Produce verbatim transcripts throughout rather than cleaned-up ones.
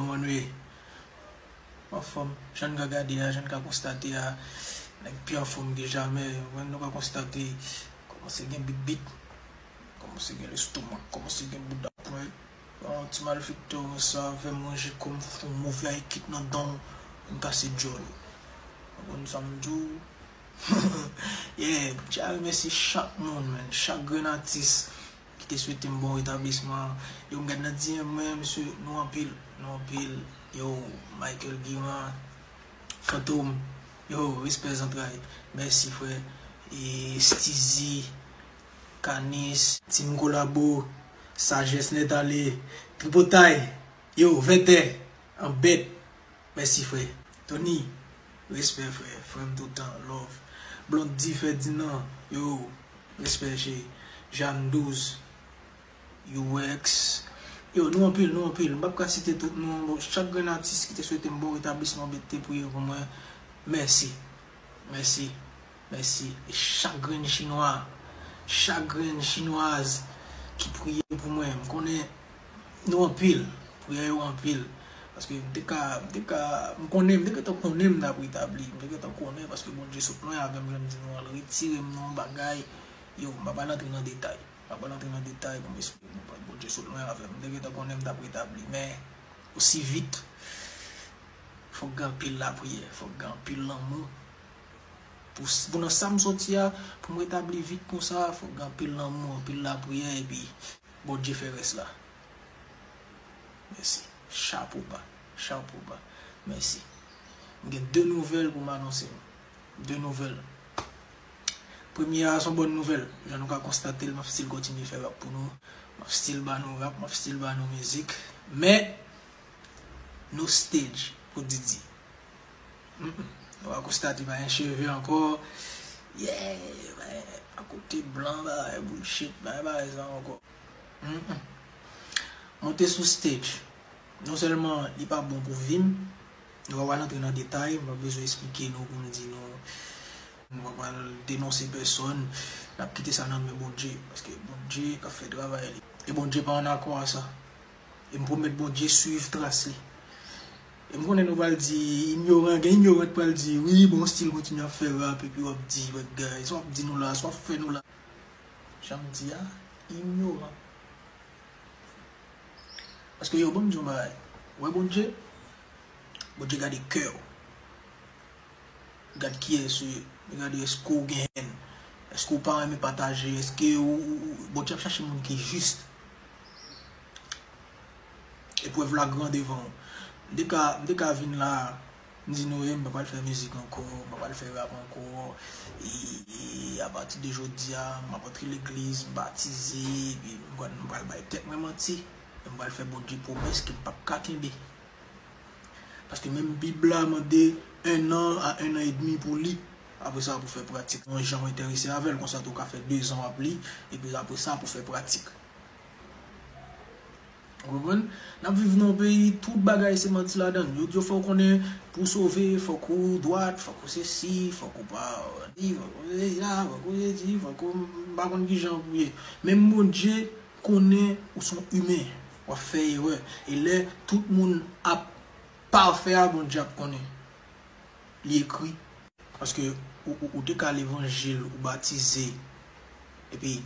Mwen wi. Anfòm, jan n ka gade a, jan n ka konstate a, nèg pi anfòm ke jamè, ou konprann, nou ka konstate, kòmanse gen bit bit, kòmanse gen lestomak, kòmanse gen bouda pwen. Yon ti malfektè konsa fè manje kòm fon move a ekip nan dan w, vin kase djòl ou. Ou konprann sa m di w? Yeah, m tya remèsye chak moun, man, chak grenn atis ki te swete m bon retablisman. Yo, m gad nan D M mwen, mesye, nou anpil, nou anpil. Yo, Michael Guiran, Fantom, yo, respè zantray. Mèsi, frè. E Steezy, Kanis, Team Kolabo, Sajès Nèt Ale, Tripotay, yo, Vètè, Anbèt. Mèsi, frè. Tony, respè, frè. Frè m toutan, love. Blondy Ferdinand, yo, respè, che. Jeanne Douze, U X. Yo, nou anpil, nou anpil. M p ap ka site tout non. Bon, chak grenn atis ki te swete m bon retablisman, te priye pou mwen. Mèsi. Mèsi. Mèsi. E chak grenn chinwa, chak grenn chinwaz ki priye pou mwen. M konnen nou anpil. Priyè yo anpil. Paske m te ka, m te ka, m konnen, m te gentan konnen m t ap retabli. M te gentan konnen paske Bondye sot lwen avè m, jan m di nou an, l retire m nan yon bagay. Yo, m pa pral antre nan detay. M pa pral antre nan detay pou m esplike nou, Bondye sot lwen avè m. M te gentan konnen m t ap retabli. Men, osi vit, fòk gen anpil lapriyè, fòk gen anpil lanmou. Pou, pou nan sa m soti a, pou m retabli vit konsa, fòk gen anpil lanmou, anpil lapriyè, epi Bondye fè rès la. Mèsi. Chapo ba. Chapo ba. Mèsi. M gen de nouvèl pou m anonse nou. De nouvèl. Premye a, se yon bòn nouvèl. Jan nou ka konstate l, m ap still kontinye fè rap pou nou. M ap still ba nou rap, m ap still ba nou mizik. Men, no stage pou Didi. Mm, mm. Nou va konstate pa gen cheve ankò. Yeah, men, akote blan, bagay bullshit, bagay, bagay sa ankò. Mm, mm. Monte sou stage. Non sèlman li pa bon pou vi m, nou pa pral antre nan detay, m pa bezwen esplike nou pou m di nou, nou pa pral denonse pèsòn, n ap kite sa nan men Bondye, paske Bondye k ap fè travay li. E Bondye pa an akò a sa. E m pwomèt Bondye swiv tras li. E m konnen nou pral di, inyoran, gen inyoran k pral di, wi, bon, still kontinye ap fè rap, epi w ap di, bagay, sa w ap di nou la, sa w ap fè nou la. Jan m di a, inyoran. Paske yo, ban m di yon bagay. Ou wè Bondye? Bondye gade kè w. Gad kiyès ou ye. Li gade èske w gen hèn. Èske w pa renmen pataje. Èske ou, ou, ou, Bondye ap chache moun ki jis. Eprèv la gran devan w. M te ka, m te ka vin la, m di nou, e, m pa pral fè mizik ankò, m pa pral fè rap ankò. E, e, apati de jodi a, m ap antre legliz, m batize, epi m pral, m pral bay tèt mwen manti. E m pral fè Bondye pwomès ke m p ap ka kenbe. Paske menm Bib la mande un an a un an edmi pou li. Apre sa, pou fè pratik. Yon jan w enterese avè l, konsa tou w ka fè dezan w ap li, epi apre sa, pou fè pratik. Ou konprann? N ap viv nan yon peyi, tout bagay se manti ladan l. Yo, yo fè w konnen pou w sove, fòk ou dwat, fòk ou sesi, fòk ou pa di, fòk ou sesi la, fòk ou sesi, fòk ou, m pa konn ki jan pou ye. Menm Bondye konnen ou se yon imen, w ap fè erè. E lè tout moun ap pafè a, Bondye ap konnen. Li ekri. Paske ou, ou, ou te ka levanjil, ou batize, epi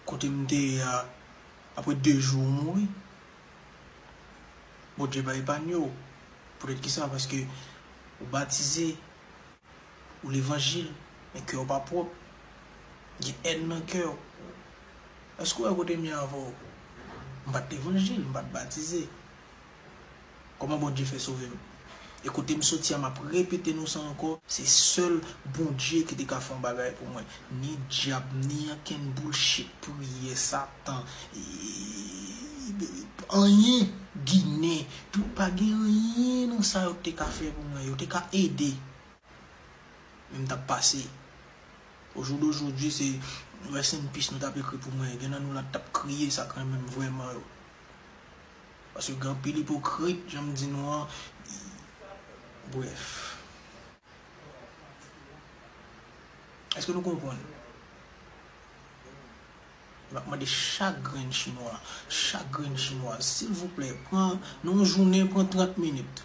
kote m te ye a, apre de jou ou mouri. Bondye pa epanye w. Poutèt kisa? Paske ou batize, ou levanjil, men kè w pa pwòp. Gen hèn nan kè w. Èske w wè kote m ye avè w? M pa t levanjil, m pa t batize. Kòman Bondye fè sove m? E kote m soti a, m ap repete nou sa ankò, se sèl Bondye ki te ka fè yon bagay pou mwen. Ni dyab, ni ankenn bullshit, priyè, Satan, e, anyen, Ginen, tout pa gen anyen nan sa yo te ka fè pou mwen. Yo te ka ede. Men m t ap pase. Au jour d'aujourd'hui, se rest in peace nou t ap ekri pou mwen. Gen nan nou la t ap kriye sa k renmen m vrèman yo. Paske gen anpil ipokrit, jan m di nou an. Brèf. Èske nou konprann? M ap mande chak grenn chinwa, chak grenn chinwa, silvouplè, pran, nan yon jounen, pran trant minit.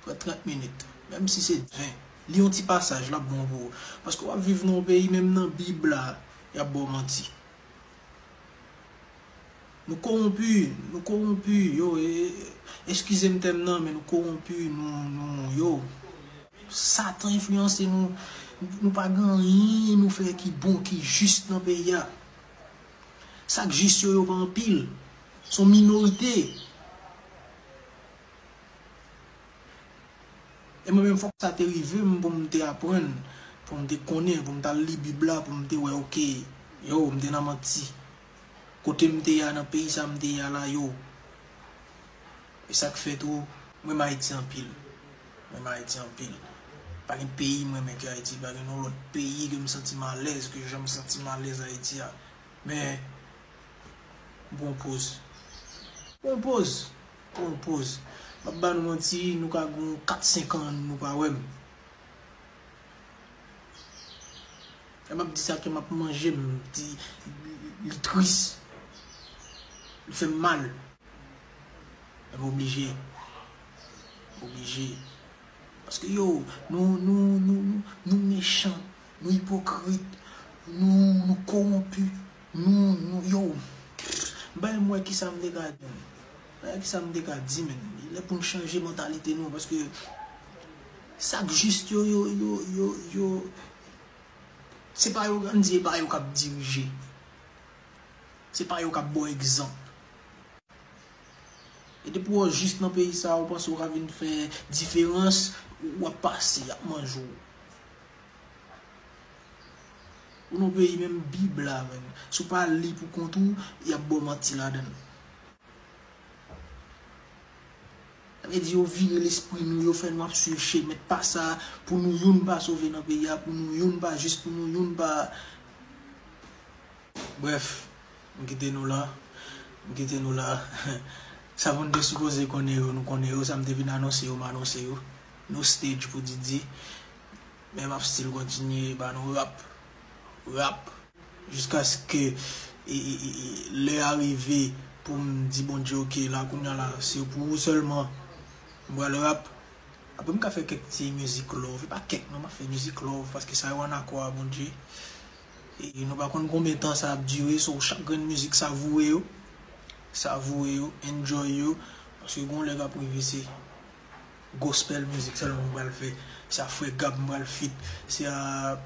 Pran trant minit. Menm si se ven. Li yon ti pasaj, l ap bon pou ou. Paske w ap viv nan yon peyi, menm nan Bib la, y ap ba w manti. Nou kowonpi, nou kowonpi, yo, e, e, eskize m tèm nan, men nou kowonpi, nou, nou, yo. Satan enfliyanse nou, nou pa gen anyen nou fè ki bon, ki jis nan peyi a. Sa k jis yo, yo pa anpil. Se yon minorite. E mwen menm, fòk sa te rive m pou m te aprann, pou m te konnen, pou m t al li Bib la, pou m te wè, oke, yo, m te nan manti. Kote m te ye a, nan peyi sa m te ye a la, yo. E sa k fè tou, m renmen Ayiti anpil. M renmen Ayiti anpil. Pa gen peyi m renmen ke Ayiti, pa gen yon lòt peyi ke m santi m alèz, ke jan m santi m alèz Ayiti a. Men, m pran poz. Pran poz. Pran poz. M ap ba nou manti, nou ka gen kat, senk an, nou pa wè m. E m ap di sa ke m ap manje, m di, li tris. Li fè m mal. Men m oblije. M oblije. Paske yo, nou, nou, nou, nou, nou mechan, nou ipokrit, nou, nou kowonpi, nou, nou, yo. M pa menm wè kisa m te ka di, men. M pa wè kisa m te ka di, men. Li lè pou n chanje mantalite nou, paske sa k jis yo, yo, yo, yo, yo, se pa yo, ann di, e pa yo k ap dirije. Se pa yo k ap ba w egzanp. E depi w jis nan peyi sa a, ou panse w ka vin fè diferans, w ap pase, y ap manje w. Ou nan peyi menm Bib la, menm. Si w pa li pou kont ou, y ap ba w manti ladan l. Sa vle di yo vire lespri nou, yo fè nou ap swiv chemen pa sa, pou nou youn pa sove nan peyi a, pou nou youn pa jis, pou nou youn pa. Brèf, m kite nou la. M kite nou la. Sa moun te sipoze konnen yo, nou konnen yo. Sa m te vin anonse yo, m anonse yo. No stage pou Didi. Men m ap still kontinye ba nou rap. Rap. Jiskaske e, e, e, e, lè a rive pou m di Bondye, oke, la kounye a la, se pou ou sèlman m pral rap. Apre m ka fè kèk ti mizik love, e pa kèk non, m ap fè mizik love, paske sa yo ann akò a Bondye. E nou pa konn konbyen tan sa ap dire, so chak grenn mizik savoure yo, savoure yo, enjoy yo, paske gon lè k ap rive se gospel mizik sèlman m pral fè, se a Frè Gab m pral feat, se a,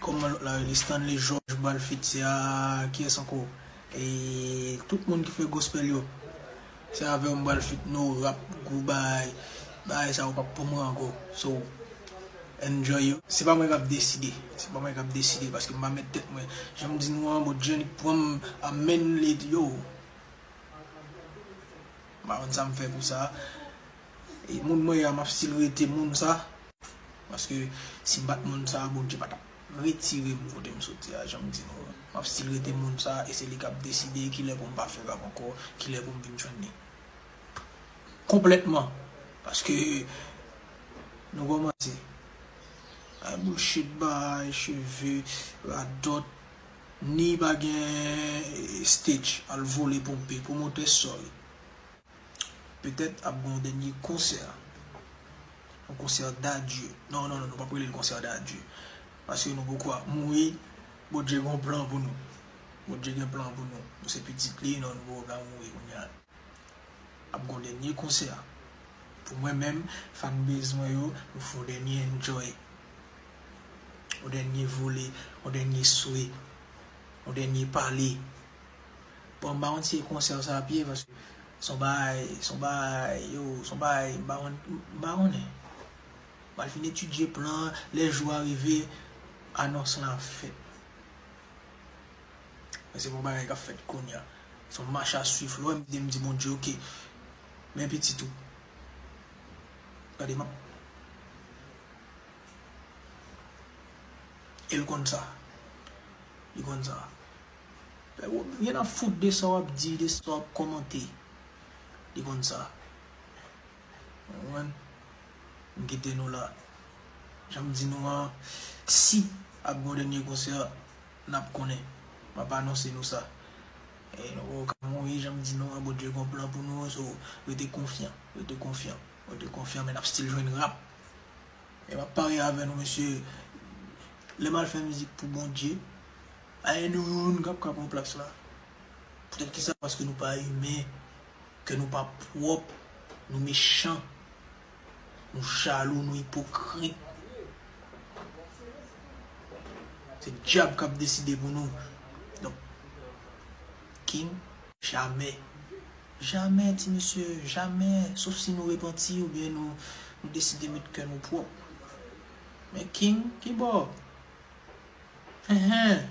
kòman lòt la rele, Stanley George m pral feat, se a, kiyès ankò? E tout moun ki fè gospel yo. Se avè w m pral feat, no rap, gwo bagay. Bagay sa yo p ap pou mwen ankò. So, enjoy yo. Se pa mwen k ap deside. Se pa mwen k ap deside paske m pa mèt tèt mwen. Jan m di nou an, Bondye li pran m a men li, yo. M pa konn sa m fè pou sa. E moun mwen ye a, m ap still rete moun sa. Paske si m pa t moun sa, Bondye pa t ap retire m kote m soti a, jan m di nou an. M ap still rete moun sa, e se li k ap deside kilè pou m pa fè rap ankò, kilè pou m vin jwenn li. Konplètman. Paske nou kòmanse. Ay bullshit, bay cheve, radòt, ni pa gen stage, al vole ponpe, pwomotè, sorry. Petèt ap gen yon dènye konsè. Yon konsè dadye. Non, non, non, nou p ap rele l konsè dadye. Paske nou poko ap mouri. Bondye gen yon plan pou nou. Bondye gen plan pou nou. Nou se pitit li, non, nou poko ka mouri kounye a. Ap gen yon dènye konsè. Pou mwen menm, fanbase mwen yo, nou fè yon dènye enjoy. Yon dènye vole, yon dènye swe, yon dènye pale. Bon, m pa konn si e konsè sa ap ye, paske se yon bagay, se yon bagay, yo, se yon bagay, m pa konn, m pa konnen. M al fin etidye plan an, lè jou a rive, anons lan ap fèt. Men se pa yon bagay k ap fèt kounye a. Se yon mach a swiv, lè w wè m di, m di Bondye, oke, men pitit ou. Gade, m ap E l konn sa. Li konn sa. Fè w, gen nan fout de sa w ap di, de sa w ap kòmante. Li konn sa. Ou konprann? M kite nou la. Jan m di nou an, si ap gen yon dènye konsè, n ap konnen. M ap anonse nou sa. E nou poko ka mouri, jan m di nou an, Bondye gon plan pou nou, so, rete konfyan, rete konfyan, rete konfyan, men n ap still jwenn rap. E m ap parye avè nou, mesye, lè m al fè mizik pou Bondye, pa gen nou youn k ap ka pran plas la. Poutèt kisa? Paske nou pa imen, kè nou pa pwòp, nou mechan, nou jalou, nou ipokrit. Se dyab k ap deside pou nou. Donk, King, jamè. Jamè, ti mesye, jamè. Sof si nou repanti oubyen nou, nou deside met kè nou pwòp. Men King, ki bò? Enhen.